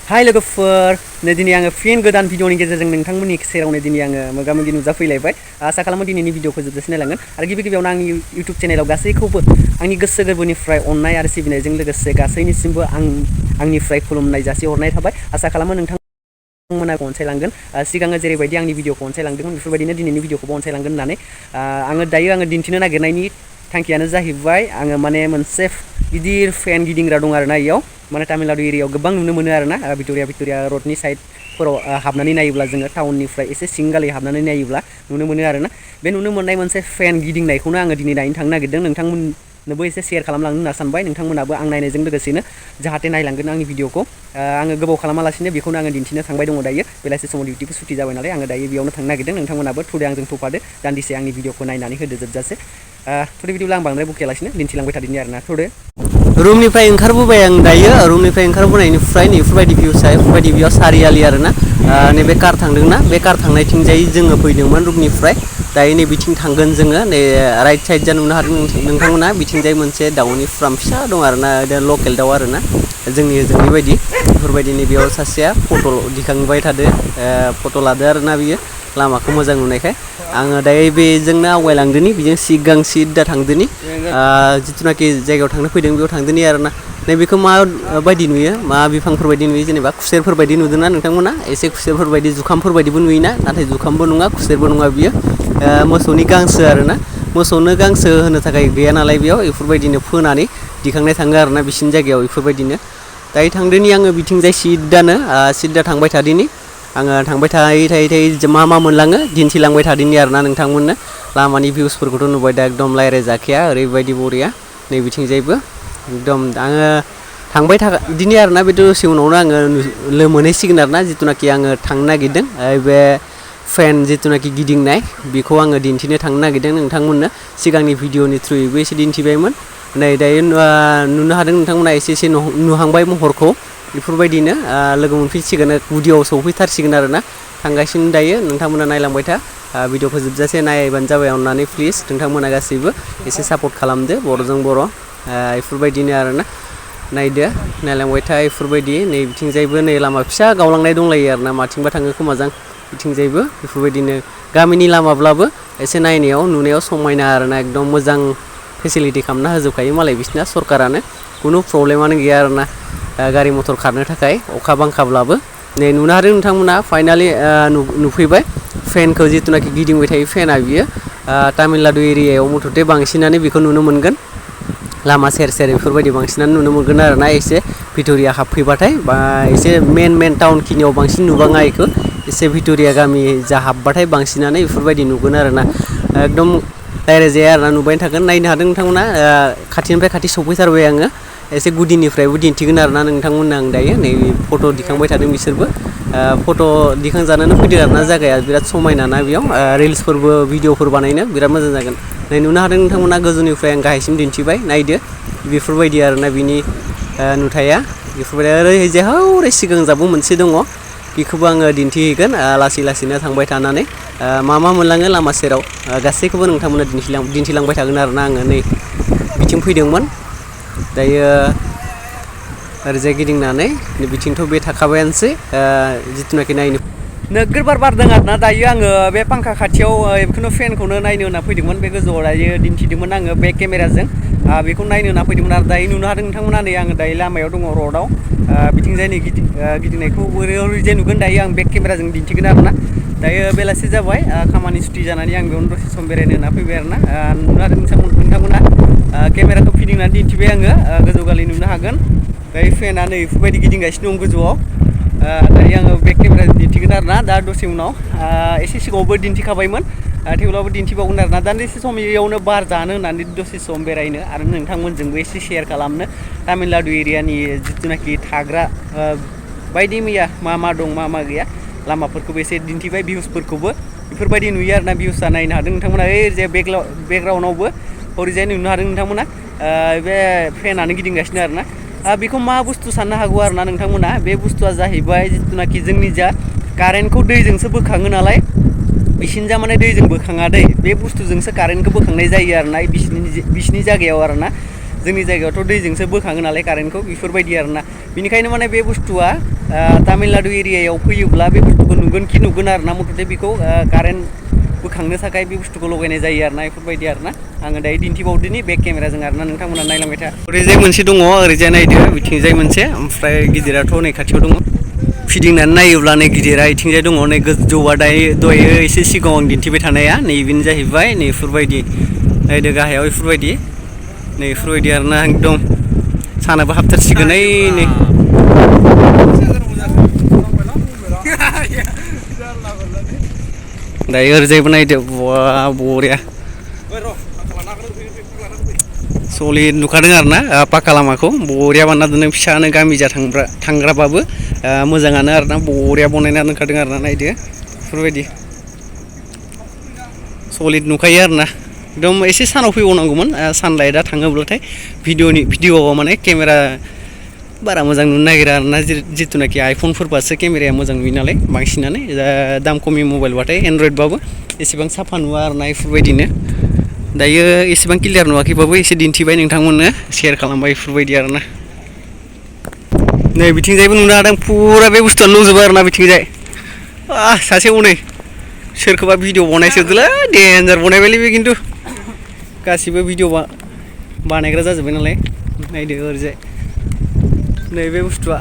हाय लोगोफोर नै दिनै आङो फिन गोदान भिडिअनि गेजेरजों नोंथांमोननि सेराव नै दिनै आङो मोगा-मोगि नुजाफैलायबाय आसा खालामो दिनैनि भिडिअखौ जोबजासिम नायलांगोन आरो गिबियावनो आंनि इउटिउब चेनेलाव गासैखौबो आंनि गोसो गोरबोनिफ्राय अननाय आरो सिबिनायजों लोगोसे गासैनिसिमबो आंनिफ्राय खुलुमनाय जासिहरनाय थाबाय आसा खालामो नोंथांमोना अनसायलांगोन सिगाङो जेरैबायदि आंनि भिडिअखौ अनसायलांदोंमोन बेफोरबायदिनो दिनैनि भिडिअखौबो अनसायलांगोन होननानै आङो दिन्थिनो नागिरनायनि थांखियानो जाहैबाय आङो माने मोनसे गिदिर फेन गिदिंग्रा दं आरोना इयाव माने तामिलनाडु एरियायाव गोबां नुनो मोनो आरोना भिक्टोरिया रडनि साइडफोराव हाबनानै नायोब्ला जोङो टाउननिफ्राय एसे सिंगालै हाबनानै नायोब्ला नुनो मोनो आरोना बे नुनो मोननाय मोनसे फेन गिदिंनायखौनो आङो दिनै नायनो थांनो नागिरदों नोंथांमोननोबो एसे शेयार खालामलांनो होनना सानबाय नोंथांमोनाबो आं नायनायजों लोगोसेनो जाहाथे नायलांगोन आंनि भिडिअखौ आङो गोबाव खालामालासिनो बेखौनो आङो दिन्थिनो थांबाय दङ दायो बेलासि समाव डिउटिबो सुटि जाबाय नालाय आङो दायो बेयावनो थांनो नागिरदों नोंथांमोनाबो थुदे आंजों थफादो दान्दिसे आंनि भिडिअखौ नायनानै होदो जोबजासे थुदे बिदिब्ला आं बांद्राय बुखियालासिनो दिन्थिलांबाय थादोनि आरोना थुदे रुमनिफ्राय ओंखारबोबाय आं दायो रुमनिफ्राय ओंखारबोनायनिफ्राय नैफोरबायदि भिउसा बेफोरबायदि बेयाव सारियालि आरोना नैबे कार थांदोंना बे कार थांनायथिंजाय जोङो फैदोंमोन रुमनिफ्राय दायो नै बिथिं थांगोन जोङो नै राइट साइड जा नुनो हादों नोंथांमोना बिथिंजाय मोनसे दाउनि फार्म फिसा दं आरोना लकेल दाउ आरोना जोंनि बायदि बेफोरबायदिनो बेयाव सासेया फट' दिखांबाय थादो फट' लादो आरोना बियो लामाखौ मोजां नुनायखाय आङो दायो बेजोंनो आवगायलांदोनि बेजों सिगां सिदा थांदोनि जिथुनाखि जायगायाव थांनो फैदों बेयाव थांदोनि आरोना नैबेखौ माबायदि नुयो मा बिफांफोरबायदि नुयो जेनेबा खुसेरफोरबायदि नुदोंना नोंथांमोना एसे खुसेरफोरबायदि जुखामफोरबायदिबो नुयोना नाथाय जुखामबो नङा खुसेरबो नङा बियो मोसौनि गांसो आरोना मोसौनो गांसो होनो थाखाय गैया नालाय बेयाव बेफोरबायदिनो फोनानै दिखांनाय थाङो आरोना बिसिनि जायगायाव बेफोरबायदिनो दायो थांदोनि आङो बिथिंजाय सिदा थांबाय थादोनि आङो थांबाय थायै मा मोनलाङो दिन्थिलांबाय थादोनि आरोना नोंथांमोननो लामानि भिउसफोरखौथ' नुबाय दा एकदम रायज्लायजाखाया ओरैबायदि बरिया नै बिथिंजायबो एकदम आङो थांबाय थादिनि आरोना बे दसे उनावनो आङो मोनहैसिगोन आरोना जिथुनाखि आङो थांनो नागिरदों बे फेन जिथुनाखि गिदिंनाय बेखौ आङो दिन्थिनो थांनो नागिरदों नोंथांमोननो सिगांनि भिडिअनि थ्रुयैबो एसे दिन्थिबायमोन नै दायो नुनो हादों नोंथांमोना एसे नुहांबाय महरखौ बेफोरबायदिनो लोगो मोनफिनसिगोन गुदियाव सौफैथारसिगोन आरोना थांगासिनो दायो नोंथांमोना नायलांबाय था भिडिअखौ जोबजासे नायबानो जाबाय अननानै प्लिज नोंथांमोना गासैबो एसे सापर्ट खालामदो बर'जों बर' बेफोरबायदिनो आरोना नायदो नायलांबाय था बेफोरबायदि नै बिथिंजायबो नै लामा फिसा गावलांनाय दंलायो आरोना माथिंबा थाङो खोमाजों बिथिंजायबो बेफोरबायदिनो गामिनि लामाब्लाबो एसे नायनायाव नुनायाव समायना आरोना एकदम मोजां फेसिलिटि खालामना होजोबखायो मालाय बिसिना सरकारानो खुनु प्रब्लेमानो गैया आरोना गारि मथर खारनो थाखाय अखा बांखाब्लाबो नै नुनो हादों नोंथांमोना फाइनालि नुफैबाय फेनखौ जिथुनाखि गिदिंबाय थायो फेना बियो तामिलनाडु एरियायाव मथथे बांसिनानो बेखौ नुनो मोनगोन लामा सेर बेफोरबायदि बांसिनानो नुनो मोनगोन आरोना एसे भिक्टोरिया हाबफैबाथाय बा एसे मेन टाउन खिनियाव बांसिन नुबाङा बेखौ एसे भिक्टोरिया गामि जा हाबबाथाय बांसिनानो बेफोरबायदि नुगोन आरोना एकदम रायज्लायजाया आरोना नुबाय थागोन नायनो हादों नोंथांमोना खाथिनिफ्राय खाथि सफैथारबाय आङो एसे गुदिनिफ्रायबो दिन्थिगोन आरोना नोंथांमोननो आं दायो नै फट' दिखांबाय थादों बिसोरबो फट' दिखांजानानै फैदो आरोना जायगाया बिराद समायना ना बेयाव रिल्सफोरबो भिडिअफोर बानायनो बिराद मोजां जागोन नै नुनो हादों नोंथांमोना गोजौनिफ्राय आं गाहायसिम दिन्थिबाय नायदो बेफोरबायदि आरोना बिनि नुथाया बेफोरबायदि ओरैजाय हौरै सिगां जाबो मोनसे दङ बेखौबो आङो दिन्थिहैगोन लासैनो थांबाय थानानै मा मोनलाङो लामा सेराव गासैखौबो नोंथांमोना दिन्थिलांबाय थागोन आरोना आङो नै बिथिं फैदोंमोन दायो ओरैजाय गिदिंनानै बिथिंथ' बे थाखाबायानोसै जिथुनाखि नायनो नोगोर बार बारदों आरोना दायो आङो बे फांखा खाथियाव बेखौनो फेनखौनो नायनो होनना फैदोंमोन बे गोजौआव दायो दिन्थिदोंमोन आङो बे केमेराजों बेखौ नायनो होनना फैदोंमोन आरो दायो नुनो हादों नोंथांमोना नै आङो दायो लामायाव दङ रडआव बिथिंजाय नै गिदिंनायखौ ओरैजाय नुगोन दायो आं बेक केमेराजों दिन्थिगोन आरोना दायो बेलासि जाबाय खामानि सुटि जानानै आं बेयावनो दसे सम बेरायनो होनना फैबाय आरोना नुनो हादों नोंथांमोना केमेराखौ फिदिंनानै दिन्थिबाय आङो गोजौ गालै नुनो हागोन दायो फेना नै बेफोरबायदि गिदिंगासिनो दं गोजौआव दायो आङो बेक केमेराजों दिन्थिगोन आरोना दा दसे उनाव एसे सिगाङावबो दिन्थिखाबायमोन थेवब्लाबो दिन्थिबावगोन आरोना दान्दिसे सम इयावनो बार जानो होननानै दसे सम बेरायनो आरो नोंथांमोनजोंबो एसे शेयार खालामनो तामिलनाडु एरियानि जिथुनाखि थाग्रा बायदि मैया मा दं मा गैया लामाफोरखौबो एसे दिन्थिबाय भिउसफोरखौबो बेफोरबायदि नुयो आरोना भिउसआ नायनो हादों नोंथांमोना ओरैजाय बेकग्राउन्डआवबो ओरैजाय नुनो हादों नोंथांमोना बे फेनानो गिदिंगासिनो आरोना बेखौ मा बुस्थु साननो हागौ आरोना नोंथांमोना बे बुस्थुआ जाहैबाय जिथुनाखि जोंनि जा कारेन्टखौ दैजोंसो बोखाङो नालाय बिसिनिजा माने दैजों बोखाङा दै बे बुस्थुजोंसो कारेन्टखौ बोखांनाय जायो आरोना बिसिनि जायगायाव आरोना जोंनि जायगायावथ' दैजोंसो बोखाङो नालाय कारेन्टखौ बेफोरबायदि आरोना बेनिखायनो माने बे बुस्थुआ तामिलनाडु एरियायाव फैयोब्ला बे बुस्थुखौ नुगोन आरोना मथथे बेखौ कारेन्ट बोखांनो थाखाय बे बुस्थुखौ लगायनाय जायो आरोना बेफोरबायदि आरोना आङो दायो दिन्थिबावदोनि बेक केमेराजों आरोना नोंथांमोना नायलांबाय था ओरैजाय मोनसे दङ ओरैजाय नायदो बिथिंजाय मोनसे ओमफ्राय गिदिराथ' नै खाथियाव दङ फिदिंनानै नायोब्ला नै गिदिरा इथिंजाय दङ नै गोजौआ दहायो एसे सिगाङाव आं दिन्थिबाय थानाया नैबेनो जाहैबाय नै बेफोरबायदि नायदो गाहायाव बेफोरबायदि नै बेफोरबायदि आरोना एकदम सानाबो हाबथारसिगोन ओइ नै दायो ओरैजायबो नायदो बा बरिया सलिड नुखादों आरोना पाक्का लामाखौ बरिया बानायना दोनदों फिसानो गामि जा थांग्राबाबो मोजाङानो आरोना बरिया बनायना दोनखादों आरोना नायदो बेफोरबायदि सलिड नुखायो आरोना एकदम एसे सानाव फैबावनांगौमोन सानलाइटआ थाङोब्लाथाय भिडिअ'आव माने केमेरा बारा मोजां नुनो नागिरा आरोना जिथुनाखि आइफनफोरबासो केमेराया मोजां नुयो नालाय बांसिनानो दाम खमनि मबाइलबाथाय एन्ड्रइडबाबो एसेबां साफा नुवा आरोना बेफोरबायदिनो दायो एसेबां क्लियार नुवाखैबाबो एसे दिन्थिबाय नोंथांमोननो शेयार खालामबाय बेफोरबायदि आरोना नै बिथिंजायबो नुनो हादों फुरा बे बुस्थुआनो दंजोबो आरोना बिथिंजाय सासे हनै सोरखौबा भिडिअ बनायसोदोलै डेन्जार बनायबायलै बे खिन्थु गासिबो भिडिअ बानायग्रा जाजोब्बाय नालाय नायदो ओरैजाय नैबे बुस्थुआ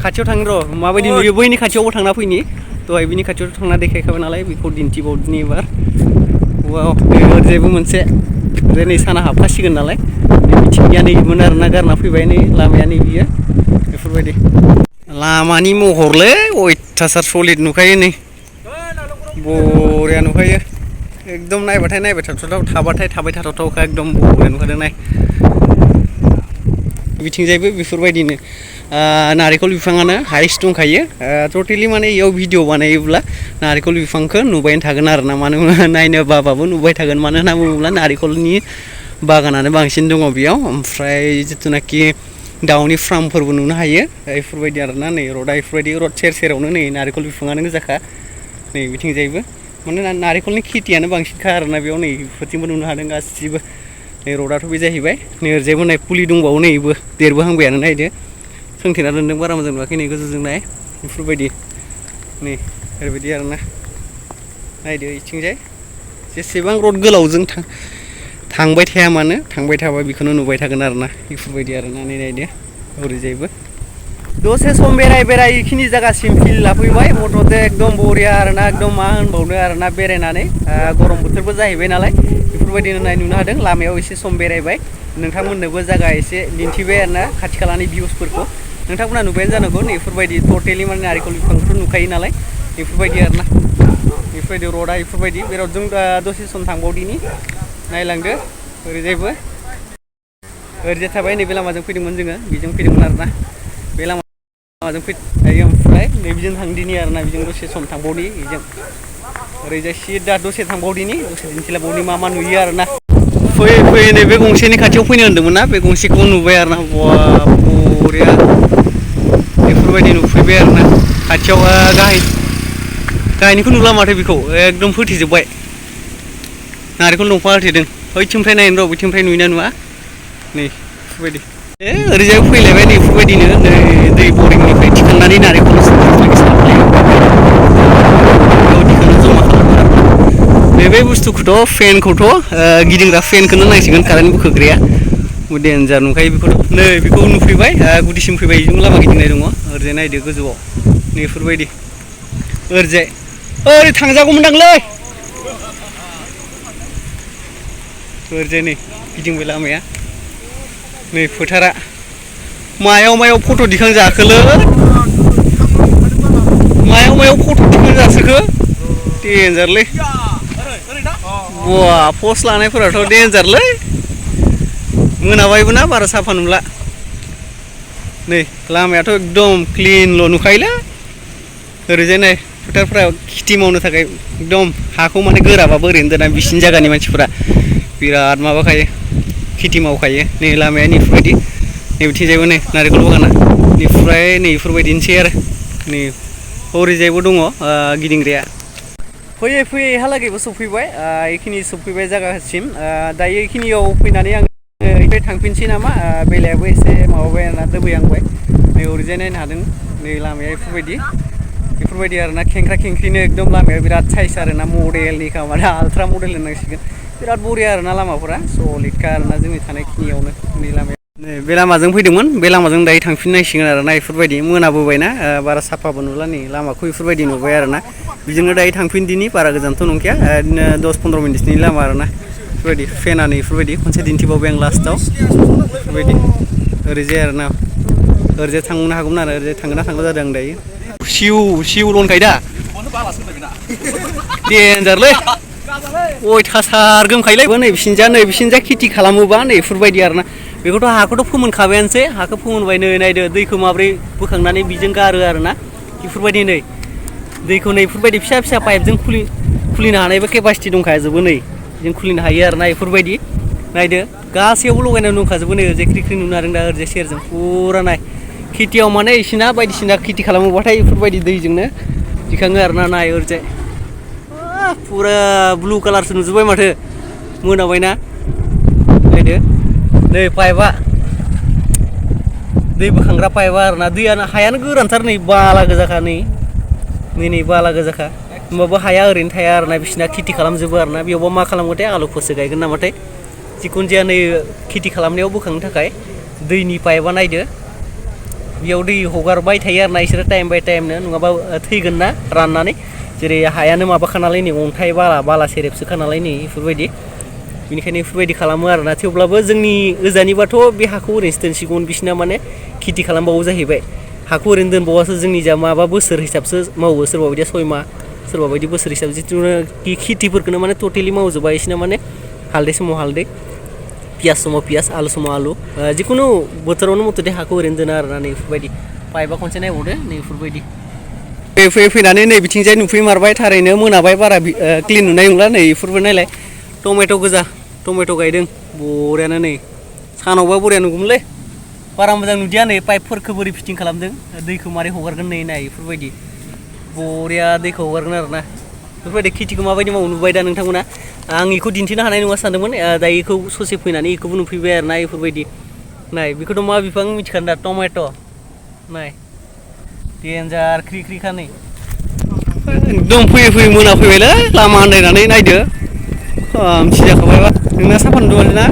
खाथियाव थांनो र' माबायदि नुयो बैनि खाथियावबो थांना फैनि दहाय बिनि खाथियाव थांना देखायखाबाय नालाय बेखौ दिन्थिबावदिनि एबार वाव ओरैजायबो मोनसे नै साना हाबखासिगोन नालाय मिथिंगाया नैमोन आरोना गारना फैबाय नै लामाया नै बियो बेफोरबायदि लामानि महरलै अयथासार सलिड नुखायो नै बरिया नुखायो एकदम नायबाथाय नायबाय थाथावथाव थाबाय थाथावथावखा एकदम बरिया नुखादों नाय बिथिंजायबो बेफोरबायदिनो नारेंखल बिफाङानो हाइस्ट दंखायो टटेलि माने इयाव भिडिअ बानायोब्ला नारेंखल बिफांखौ नुबायानो थागोन आरोना मानो नायनो बाबाबो नुबाय थागोन मानो होनना बुङोब्ला नारेंखलनि बागानानो बांसिन दङ बेयाव ओमफ्राय जिथुनाखि दाउनि फार्मफोरबो नुनो हायो बेफोरबायदि आरोना नै रडआ बेफोरबायदि रड सेर सेरावनो नै नारेंखल बिफाङानो गोजाखा नै बिथिंजायबो माने नारेंखलनि खेथियानो बांसिनखा आरोना बेयाव नै बेफोरथिंबो नुनो हादों गासिबो नै रडआथ' बे जाहैबाय नै ओरैजायबो नै फुलि दंबावो नैबो देरबोहांबायानो नायदो सोंथेना दोन्दों बारा मोजां नुवाखै नै गोजौजों नाय बेफोरबायदि नै ओरैबायदि आरोना नायदो इथिंजाय जेसेबां रड गोलावजों थांबाय थाया मानो थांबाय थाबा बेखौनो नुबाय थागोन आरोना बेफोरबायदि आरोना नै नायदो ओरैजायबो दसे सम बेराय इखिनि जायगासिम फिल लाफैबाय मथथे एकदम बरिया आरोना एकदम मा होनबावनो आरोना बेरायनानै गरम बोथोरबो जाहैबाय नालाय बेफोरबायदिनो नुनो हादों लामायाव एसे सम बेरायबाय नोंथांमोननोबो जायगा एसे दिन्थिबाय आरोना खाथि खालानि भिउसफोरखौ नोंथांमोना नुबायानो जानांगौ बेफोरबायदि टटेलि माने नारेंखल बिफांखौथ' नुखायो नालाय बेफोरबायदि आरोना बेफोरबायदि रडआ बेफोरबायदि बे रडजों दसे सम थांबावदिनि नायलांदो ओरैजायबो ओरैजाय थाबाय नैबे लामाजों फैदोंमोन जोङो बेजों फैदोंमोन आरोना बे लामाजों फैयो ओमफ्राय नैबेजों थांदिनि आरोना बेजों दसे सम थांबावनि बेजों ओरैजाय सिदा दसे थांबावदिनि दसे दिन्थिलाबावनि मा नुयो आरोना फैयै नैबे गंसेनि खाथियाव फैनो होन्दोंमोन ना बे गंसेखौ नुबाय आरोना बरिया बेफोरबायदि नुफैबाय आरोना खाथियाव गाहायनिखौ नुला माथो बेखौ एकदम फोथेजोब्बाय नारेंखल दंफां होथेदों ओइथिंनिफ्राय नायनो र' बैथिंनिफ्राय नुयोना नुवा नै बेफोरबायदि ओरैजाय फैलायबाय नै बेफोरबायदिनो नै दै बरिंनिफ्राय थिखांनानै नारेंखल जमा खालामो आरो बे बुस्थुखौथ' फेनखौथ' गिदिंग्रा फेनखौनो नांसिगोन कारेन्ट बोखोग्राया डेन्जार नुखायो बेखौथ' नै बेखौ नुफैबाय गुदिसिम फैबाय बेजों लामा गिदिंनाय दङ ओरैजाय नायदो गोजौआव नै बेफोरबायदि ओरैजाय ओरै थांजागौमोनदांलै ओरैजाय नै गिदिंबाय लामाया नै फोथारा मायाव फट' दिखांजाखोलै मायाव फट' दिखांजासोखो डेन्जारलै बा पस्ट लानायफोराथ' डेन्जारलै मोनाबायबो ना बारा साफा नुला नै लामायाथ' एकदम क्लिनल' नुखायोलै ओरैजाय नै फोथारफ्राव खेथि मावनो थाखाय एकदम हाखौ माने गोराबाबो ओरैनो दोना बिसिनि जायगानि मानसिफोरा बिराद माबाखायो खेथि मावखायो नै लामाया नैफोरबायदि नै बिथिंजायबो नै नारेंखल बागाना बेनिफ्राय नै बेफोरबायदिनोसै आरो नै ओरैजायबो दङ गिदिंग्राया फैयै इहालागैबो सफैबाय बेखिनि सफैबाय जायगासिम दायो बेखिनियाव फैनानै आं बेनिफ्राय थांफिनसै नामा बेलायाबो एसे माबाबाय आरोना दोबैहांबाय नै ओरैजाय नायनो हादों नै लामाया बेफोरबायदि आरोना खेंख्रा खेंख्रिनो एकदम लामाया बिराद साइज आरोना मडेलनि खामानि आल्ट्रा मडेल होननांसिगोन बिराद बरिया आरोना लामाफोरा सलिडखा आरोना जोंनि थानायखिनियावनो नै लामाया नै बे लामाजों फैदोंमोन बे लामाजों दायो थांफिननांसिगोन आरोना बेफोरबायदि मोनाबोबायना बारा साफाबो नुला नै लामाखौ बेफोरबायदि नुबाय आरोना बेजोंनो दायो थांफिनदिनि बारा गोजानथ' नंखाया बिदिनो 10-15 मिनिटनि लामा आरोना बेफोरबायदि फेनानै बेफोरबायदि खनसे दिन्थिबावबाय आं लास्टआव बेफोरबायदि ओरैजाय आरोना ओरैजाय थांनो हागौमोन आरो ओरैजाय थांगोन ना थांला जादों आं दायो सिउ दंखायो दा देन्जारलै अयथासार गोमखायोलै नै बिसिनिजा खेथि खालामोबा नै बेफोरबायदि आरोना बेखौथ' हाखौथ' फोमोनखाबायानोसै हाखौ फोमोनबाय नै नायदो दैखौ माब्रै बोखांनानै बिजों गारो आरोना बेफोरबायदि नै दैखौ नै बेफोरबायदि फिसा पाइपजों खुलिनो हानायबो केपासिटि दंखाजोबो नै जों खुलिनो हायो आरोना बेफोरबायदि नायदो गासैयावबो लगायनानै दंखाजोबो नै ओरैजाय ख्रि नुनो हादों दा ओरैजाय सेरजों फुरा नाय खेथियाव माने इसिना बायदिसिना खेथि खालामोबाथाय बेफोरबायदि दैजोंनो दिखाङो आरोना नाय ओरैजाय फुरा ब्लु कालारसो नुजोब्बाय माथो मोनाबायना नायदो नै पाइपआ दै बोखांग्रा पाइपआ आरोना दैयानो हायानो गोरानथार नै बाला गोजाखा नै बाला गोजाखा होमबाबो हाया ओरैनो थाया आरोना बिसिना खेथि खालामजोबो आरोना बेयावबा मा खालामगोनथाय आलुफोरसो गायगोन नामाथाय जिखुनु जाया नै खेथि खालामनायाव बोखांनो थाखाय दैनि पाइपआ नायदो बेयाव दै हगारबाय थायो आरोना इसोरो टाइम बाय टाइमनो नङाबा थैगोन ना राननानै जेरै हायानो माबाखा नालाय नै अन्थाइ बाला सेरेबसोखा नालाय नै बेफोरबायदि बेनिखायनो बेफोरबायदि खालामो आरोना थेवब्लाबो जोंनि ओजानिबाथ' बे हाखौ ओरैनोसो दोनसिगौमोन बिसिना माने खेथि खालामबावो जाहैबाय हाखौ ओरैनो दोनबावासो जोंनि जा माबा बोसोर हिसाबसो मावो सोरबा बायदिया 6 माह सोरबा बायदि बोसोर हिसाब जिथुनो खेथिफोरखौनो माने टटेलि मावजोबा इसना माने हालदै समाव हालदै पियास समाव पियास आलु समाव आलु जिखुनु बोथोरावनो मथथे हाखौ ओरैनो दोनो आरोना नै बेफोरबायदि पाइपआ खनसे नायबावदो नै बेफोरबायदि फैनानै नै बिथिंजाय नुफैमारबाय थारैनो मोनाबाय बारा क्लिन नुनाय नंला नै बेफोरबो नायलाय टमेट' गोजा टमेट' गायदों बरियानो नै सानावबा बरिया नुगौमोनलै बारा मोजां नुदिया नै पाइपफोरखौ बोरै फिटिं खालामदों दैखौ मारै हगारगोन नै नाय बेफोरबायदि बरिया दैखौ हगारगोन आरोना बेफोरबायदि खेथिखौ माबायदि मावो नुबाय दा नोंथांमोना आं बेखौ दिन्थिनो हानाय नङा सानदोंमोन दायो बेखौ ससे फैनानै बेखौबो नुफैबाय आरोना बेफोरबायदि नाय बेखौथ' मा बिफां मिथिखानो दा टमेट' नाय देन्जार ख्रिखा नै एकदम फैयै मोनाफैबायलै लामा आन्दायनानै नायदो खोमसि जाखाबायबा नोंना साफा नुदोंमोन ना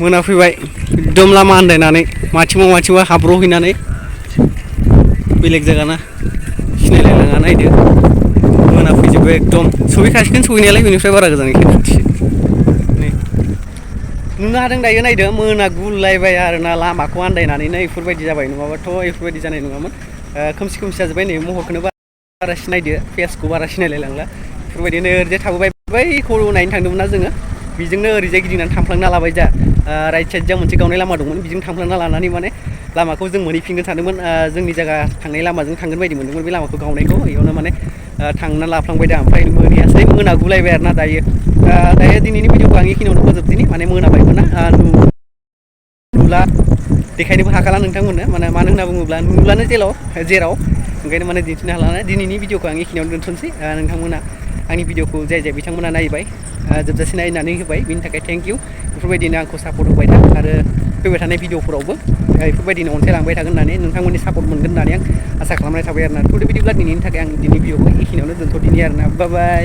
मोनाफैबाय एकदम लामा आन्दायनानै माथिंबा हाब्र'हैनानै बेलेग जायगाना सिनायलायलाङा नायदो मोनाफैजोब्बाय एकदम सहैखासिगोन सहैनायालाय बेनिफ्राय बारा गोजान खाथि नै नुनो हादों दायो नायदो मोनागुलायबाय आरोना लामाखौ आन्दायनानैनो बेफोरबायदि जाबाय नङाबाथ' बेफोरबायदि जानाय नङामोन खोमसि जाजोब्बाय नै महरखौनो बारा सिनायदो फेसखौ बारा सिनायलायलांला बेफोरबायदिनो ओरैजाय थाबोबाय बैखौ नायनो थांदोंमोन ना जोङो बेजोंनो ओरैजाय गिदिंनानै थांफ्लांना लाबाय जा राइट साइडजों मोनसे गावनाय लामा दंमोन बेजों थांफ्लांना लानानै माने लामाखौ जों मोनहैफिनगोन सानदोंमोन जोंनि जायगा थांनाय लामाजों थांगोन बायदि मोनदोंमोन बे लामाखौ गावनायखौ बेयावनो माने थांना लाफ्लांबाय दा ओमफ्राय मोनहैयासै मोनागुलायबाय आरोना दायो दिनैनि भिडिअखौ आं बेखिनियावनो फोजोबदिनि माने मोनाबायमोना नुला देखायनोबो हाखाला नोंथांमोननो मानो होनना बुङोब्ला नुलानो जेराव ओंखायनो माने दिन्थिनो हाला दिनैनि भिडिअखौ आं बेखिनियावनो दोनथ'नोसै नोंथांमोना आंनि भिडिअखौ जाय बिथांमोना नायबाय जोबजासे नायनानै होबाय बिनि थाखाय थेंक इउ बेफोरबायदिनो आंखौ सापर्ट होबाय था आरो फैबाय थानाय भिडिअफोरावबो बेफोरबायदिनो अनसाय लांबाय थागोन होननानै नोंथांमोननि सापर्ट मोनगोन होननानै आं आसा खालामनाय थाबाय आरोना थ' बिदिब्ला दिनैनि थाखाय आं दिनै भिडिअखौ बेखिनियावनो दोनथ'दिनि आरोना बाय